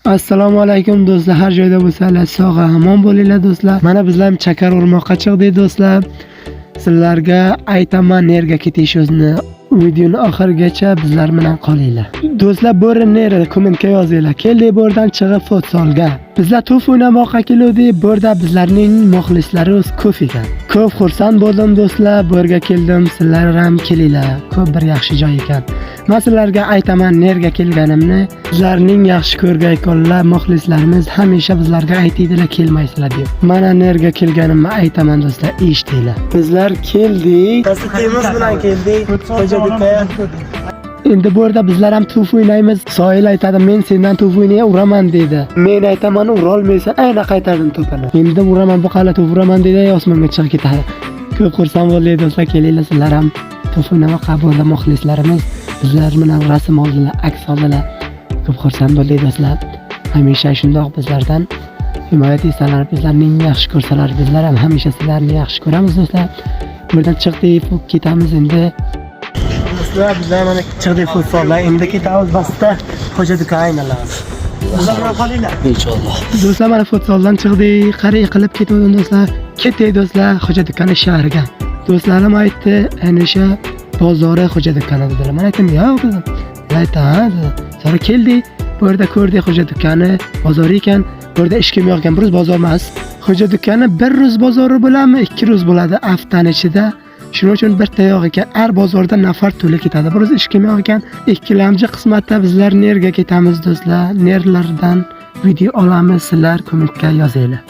Assalomu alaykum do'stlar, har joyda bo'lsanglar sog' omon bo'linglar do'stlar. Mana bizlar ham chakar urmoqqa chiqdik do'stlar. Sizlarga aytaman nerga ketishimizni. Videoni oxirigacha bizlar bilan qolinglar. Do'stlar, bo'ri nerada kommentga yozinglar. Keldik bu yerdan chiqib futsalga. Bizlar to'p o'ynamoqqa keluvdik. Bu yerda bizlarning muxlislarimiz ko'p ekan. Ko'p xursand bo'ldim do'stlar. Bu yerga keldim. Sizlar ham kelinglar. Ko'p bir yaxshi joy ekan. Men sizlarga aytaman nerga kelganimni. Bizlarning yaxshi ko'rgan muxlislarimiz hamisha bizlarga aytadilar kelmaysizlar deb. Mana nerga kelganimni aytaman do'stlar, eshitinglar. Bizlar keldik. Temiz bilan keldik. Endi bu yerda bizlar ham to'p o'ynaymiz. Sohil aytadi, men sendan to'p o'ynay uraman dedi. Men aytaman, urolmaysan. Ayna qaytardim to'pini. Endi uraman, bu qala to'p uraman dedi, osmonga chiqib ketadi. Ko'p xursand bo'ldik do'stlar, kelinglar sizlar ham to'p o'ynamoqqa bo'ldi muxlislarimiz. Bizlar bilan rasm oldilar, aks oldilar. Ko'p xursand bo'ldik do'stlar. Hamisha shundoq bizlardan himoyat etsalar, bizlarning yaxshi ko'rsalar, bizlar ham hamisha sizlarni yaxshi ko'ramiz do'stlar. Bu yerdan chiqdik, ketamiz endi. Do'stlar, bizlar mana chiqdik futboldan. Endi ketamiz basta Xo'ja do'kon aylanamiz. Bizlar bilan qolinglar. Inshaalloh. Do'stlar, mana futboldan chiqdik, qarang qilib ketgandim do'stlar. Ketdik do'stlar Xo'ja do'koni shahriga. Do'stlarim aytdi, ana o'sha bozori Xo'ja do'koni dedilar. Men aytdim, yo'q dedim. Ular aytdi, ha dedi. Sonra keldik, bu yerda ko'rdik Xo'ja do'koni bozori ekan. Bu yerda hech kim yo'q ekan, bir ro'z bozor emas. Xo'ja do'koni bir ro'z bozori bo'ladimi, ikki ro'z bo'ladi haftani ichida. Shuning uchun bitta yo'q ekan. Har bozorda nafar to'la ketadi. Bir o'zi hech kim yo'q ekan. Ikkilamchi qismatda bizlar nerga ketamiz do'stlar? Nerlardan video olamiz, sizlar kommentga yozinglar.